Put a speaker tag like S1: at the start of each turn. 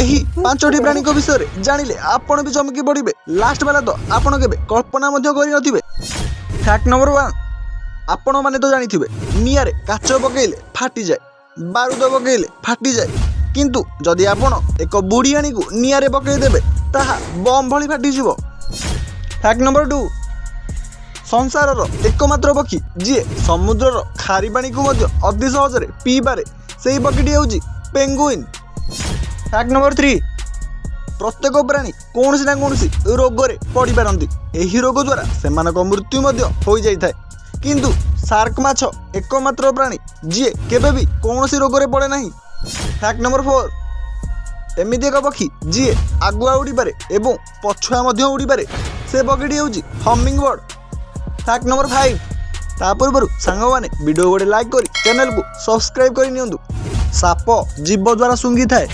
S1: ଏହି ପାଞ୍ଚଟି ପ୍ରାଣୀଙ୍କ ବିଷୟରେ ଜାଣିଲେ ଆପଣ ବି ଚମକି ପଡ଼ିବେ। ଲାଷ୍ଟ ବାଲା ତ ଆପଣ କେବେ କଳ୍ପନା ମଧ୍ୟ କରିନଥିବେ। ଫ୍ୟାକ୍ଟ ନମ୍ବର 1, ଆପଣମାନେ ତ ଜାଣିଥିବେ, ନିଆଁରେ କାଚ ପକେଇଲେ ଫାଟିଯାଏ, ବାରୁଦ ପକେଇଲେ ଫାଟିଯାଏ, କିନ୍ତୁ ଯଦି ଆପଣ ଏକ ବୁଢ଼ିଆଣୀକୁ ନିଆଁରେ ପକେଇଦେବେ, ତାହା ବମ୍ ଭଳି ଫାଟିଯିବ। ଫ୍ୟାକ୍ଟ ନମ୍ବର 2, ସଂସାରର ଏକମାତ୍ର ପକ୍ଷୀ ଯିଏ ସମୁଦ୍ରର ଖାରି ପାଣିକୁ ମଧ୍ୟ ଅତି ସହଜରେ ପିଇପାରେ, ସେହି ପକ୍ଷୀଟି ହେଉଛି ପେଙ୍ଗୁଇନ୍। ଫ୍ୟାକ୍ଟ ନମ୍ବର 3, ପ୍ରତ୍ୟେକ ପ୍ରାଣୀ କୌଣସି ନା କୌଣସି ରୋଗରେ ପଡ଼ିପାରନ୍ତି। ଏହି ରୋଗ ଦ୍ୱାରା ସେମାନଙ୍କ ମୃତ୍ୟୁ ମଧ୍ୟ ହୋଇଯାଇଥାଏ, କିନ୍ତୁ ସାର୍କ ମାଛ ଏକମାତ୍ର ପ୍ରାଣୀ ଯିଏ କେବେ ବି କୌଣସି ରୋଗରେ ପଡ଼େ ନାହିଁ। ଫ୍ୟାକ୍ଟ ନମ୍ବର 4, ଏମିତି ଏକ ପକ୍ଷୀ ଯିଏ ଆଗୁଆ ଉଡ଼ିପାରେ ଏବଂ ପଛୁଆ ମଧ୍ୟ ଉଡ଼ିପାରେ। ସେ ପକ୍ଷୀଟି ହେଉଛି ହମିଙ୍ଗ ବର୍ଡ। ଫ୍ୟାକ୍ଟ ନମ୍ବର 5, ତା ପୂର୍ବରୁ ସାଙ୍ଗମାନେ, ଭିଡ଼ିଓ ଗୋଟେ ଲାଇକ୍ କରି ଚ୍ୟାନେଲକୁ ସବସ୍କ୍ରାଇବ୍ କରି ନିଅନ୍ତୁ। ସାପ ଜିଭ ଦ୍ୱାରା ଶୁଙ୍ଘିଥାଏ।